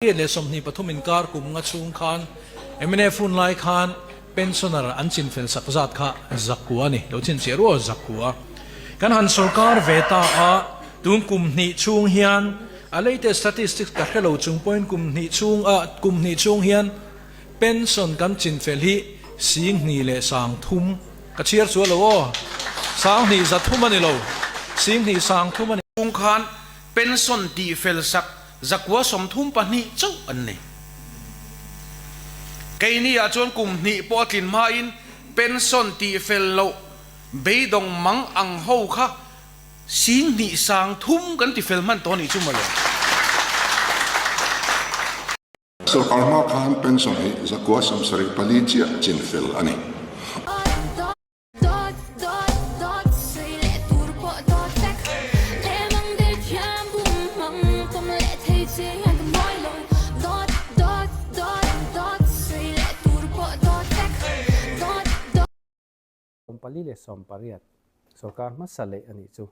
Riat leh 23 inkar kum nga chhung khan mnf hun lai khan pensioner an chinfel sak zat kha zakua a ni. Lo chhinchhiah rual zakua. Kan han sorkar ve ta a, tun kum hnih chhung hian a latest statistics ka hre lo chung pawhin kum hnih chhung a kum hnih chhung hian pension kan chinfel hi 20 leh 300 ka chhiar chu a lo aw, 2100 a ni lo, 2300 a ni. Chhung khan pension tihfel sak 132 chauh an ni. Keini ah chuan kum hnih pawh a tlin hmain pension tihfel loh beidawng mang ang ho kha 2300 kan tifel hman tawh a nih chu mawle. Sorkar hma khan pension hi 174 chiah chinfel a ni. 48 sorkar hmasa leh a nih chu.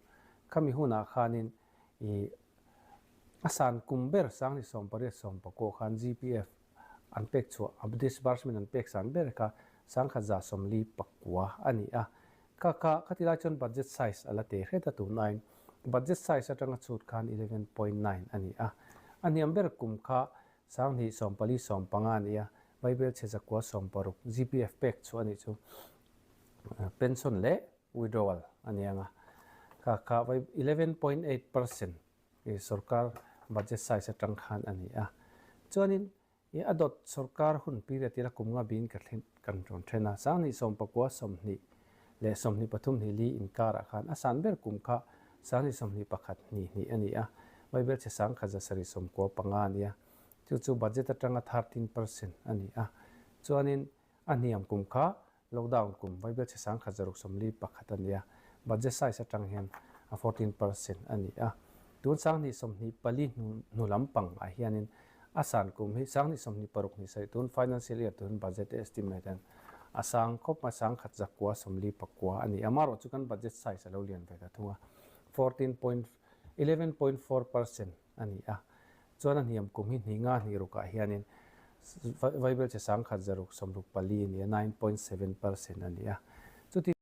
Khami hunah khanin ih a san kum ber 2089 khan GPF an pek chhuah a disbursement an pek san ber kha 1149 a ni a. Kha kha khati lai chuan budget size a la te hret a tunaiin budget size atanga chhut khan 11.9 a ni a. A hniam ber kum kha 2045 a ni a, Vaibel chhe 160 GPF pek chhuah a nih chu pension leh withdrawal a ni ang a. Kha kha 11.8% sorkar budget size atang khan a ni a. Chuanin i a dawt sorkar hun period ila kum nga bin ka thlen kan rawn then a. 2019 leh 23 hnih li inkarah khan a san ber kum kha 2021 hnih hnih a ni a. Vaibel chhe 1795 a ni a. Chu chu budget atanga 13% a ni a. Chuanin a hniam kum kha lockdown kum vaibel chhe 1641 a ni a. Budget size atang hian a 14% a ni a. Tun 2024 hnu lampang ah hianin a san kum hi 2026 hnih sarih tun financial year tun budget estimate hian a sang khawp mai 1949 a ni a. Amaherawhchu chu kan budget size a lo lian ve ta thung a, 14.11.4% a ni a. Chuan a hniam kum hi hnih nga hnih rukah hianin vaibel chhe 1664 a ni a, 9.7% a ni a. Chuti.